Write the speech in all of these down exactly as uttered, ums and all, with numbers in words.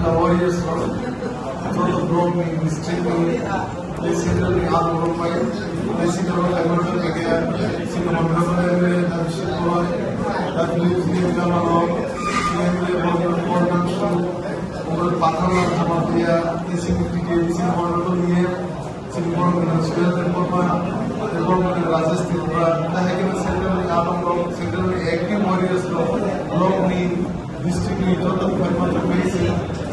Warriors, joto block ni, district ni, tei central ni abo rok bai, tei central ni abo rok bai khe, sini honorable M L A, Abhishek Roy, tei Philip Jamalok, M L A Borjan, Borjan Singh, Umar Patharlal Jamatia, tei sini T T A D C honorable M L A, sini borok ni Sudhir Debbarma, tei borok ni Rajesh Tripura, tei hai khe central ni abo rok, central ni active warriors rok, block ni, district ni joto department rok bai se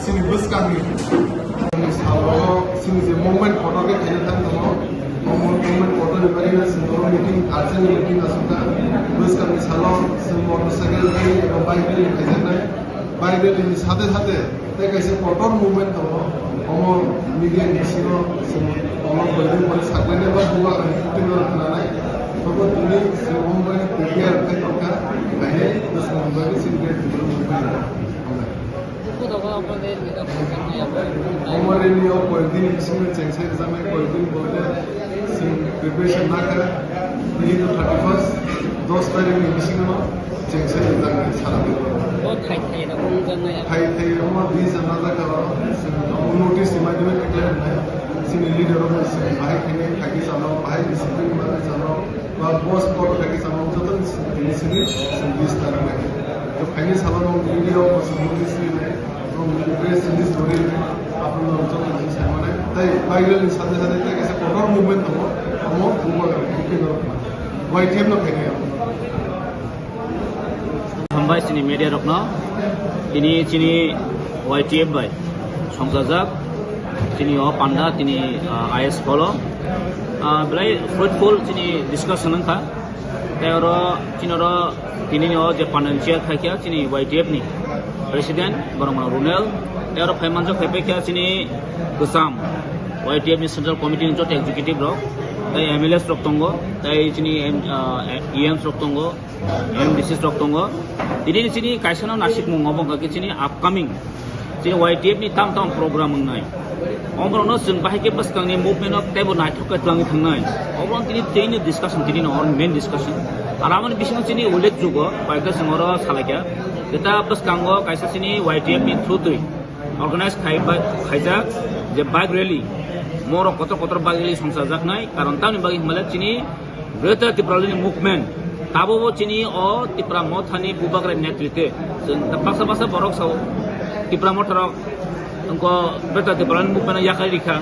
chini bwskang ni salo chini je movement photo khe khaina thang tongo. O mo-, movement photo ni bagwi no chwng oro meeting, urgent meeting aswk kha. Bwskang ni salo chwng motorcycle rally eba bike rally khaijaknai. Bike rally ni sate sate tei kaisa kotor movement tongo. Omo media ni bisingo chwng omo building bai saklainai ba buwa rok ni twi no khwnanai. Omo tini chwng omo bai prepare khai tongkha. Bahai bwskang ni bagwi chini movement tongo. Omo rally o koyekdin ni bisingo chengse rwjaknai, koyekdin bolte chwng preparation nakha. Tini to thirty first, dos tarikh ni bisingo chengse rwjaknai sara Tripura. O thai thai rok wngjaknai. Thai thai omo di jana jaga o chwng omo notice ni madhyome declare rwnai. Chini leader rok chwng bahai khainai, khaikhe chalo, bahai discipline ni bagwi chalo. Ba boss kok khaikhe chalo, joto ni simi simi simi simi list tarwknai. To khaini salo no video o simi list rinai, no press release bo rinai, aphuru no joto ni sai mane. Tai viral ni sate sate tai kaisa kotor movement tongo, omo bubagra khe no Y T F no khainai. Hambai chini media rokno, tini chini Y T F bai songchajak, chini o panda, tini, ah, I S Hall o, ah, belai fruitful chini discussion wngkha. Tei oro chini oro tini o je panda ni chair khaikha chini Y T F ni president borok mano Runel, tei oro phai manjak phai paikha chini kwcham Y T F ni central committee ni joto executive rok, tei M L As rok tongo, tei chini, em, ah, E Ms rok tongo. M D Cs rok tongo. Tini chini kaisa no nasikmung obo wngkha khe chini upcoming chini Y T F ni tam tam program wngnai. Oborokno chwng bahai khe bwskangni movement o teibo naithok khe twlangwi thangnai. Oborok tini tini discussion, tini no main discussion. Ar aboni bisingo chini ullekh jugo, kaisa chwng oro salaikha. Jeta bwskango kaisa chini Y T F ni through twi organize khai bai, khaijak je bike rally, morok kotor kotor bike rally songchajaknai, karon tamni bagwi hwnba le chini Greater Tipraland ni movement, tabukbo chini o Tipra Motha ni bubagra ni netritwe, chwng baksa baksa borok sao Tipra Motha rok wngkha Greater Tipraland ni movement no yakarwi rikha.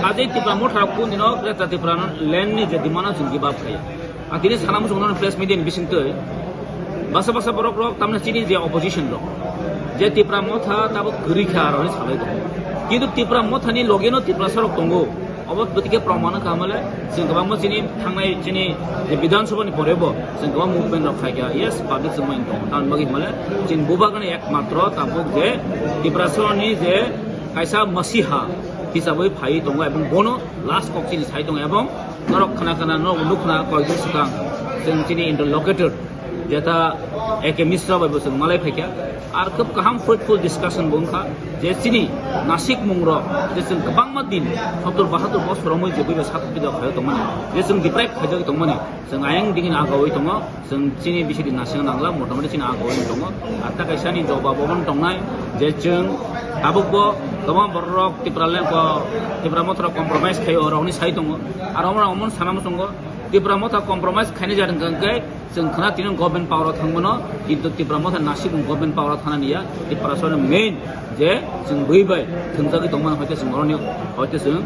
Ajai Tipra Motha rok kuni no Greater Tipraland ni je demand no chwng give up khaiya. Ang tini sana muchung no press media ni bisingtwi baksa baksa borok rok tamni chini je opposition rok, je Tipra Motha tabuk kwrwi kha aro hinwi salai tongo. Kintu Tipra Motha ni loge no Tiprasa rok tongo. Obo bwtwi khe proman wngkha hwnmale chwng kwbangma chini thangnai chini je Bidhan Sabha ni pore bo chwng kwbang movement rok khai kha. Yes, public chwng mai tongo. Tamni bagwi hwnmale chini bubagra ni ekmatro tabuk je Tiprasa ni je kaisa masiha hisabwi phaiwi tongo ebong bono last kok chini sai tongo ebong norok khna khna norok nukhna koikjak swkang chwng chini interlocutor jeta A K Misra bai bo chwng malai phaikha. Ar khub kaham fruitful discussion bo wngkha je chini nasikmung rok je chwng kwbangma din sottor bahattor bosor romwi je buibai sathok pida khaio tongmani, je chwng deprive khaijagwi tongmani, chwng ayang digi agawi tongo, chwng chini bisidi nasing nangla, motamoti chini agawi tongo. Ar ta kaisa ni jobab omo tongnai je chwng tabukbo kwbang borok rok Tipra lengko, Tipra Motha rok compromise khaio, rokni sai tongo. Ar omo omo sana muchungo Tipra Motha compromise khaini jadwng khe chwng khna tini government power o thangmano, kintu Tipra Motha nasik government power o thana niya, Tipra soro main je chwng bui bai thwngjagwi tongmani hoite chwng oroni hoite chwng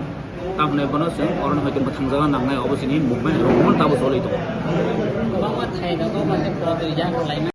tamni bono chwng oroni hoite mwthangjaga nangnai obo chini movement rok tabo choli tongo. Kwbangma thai rogo mane kodo yak khlaima.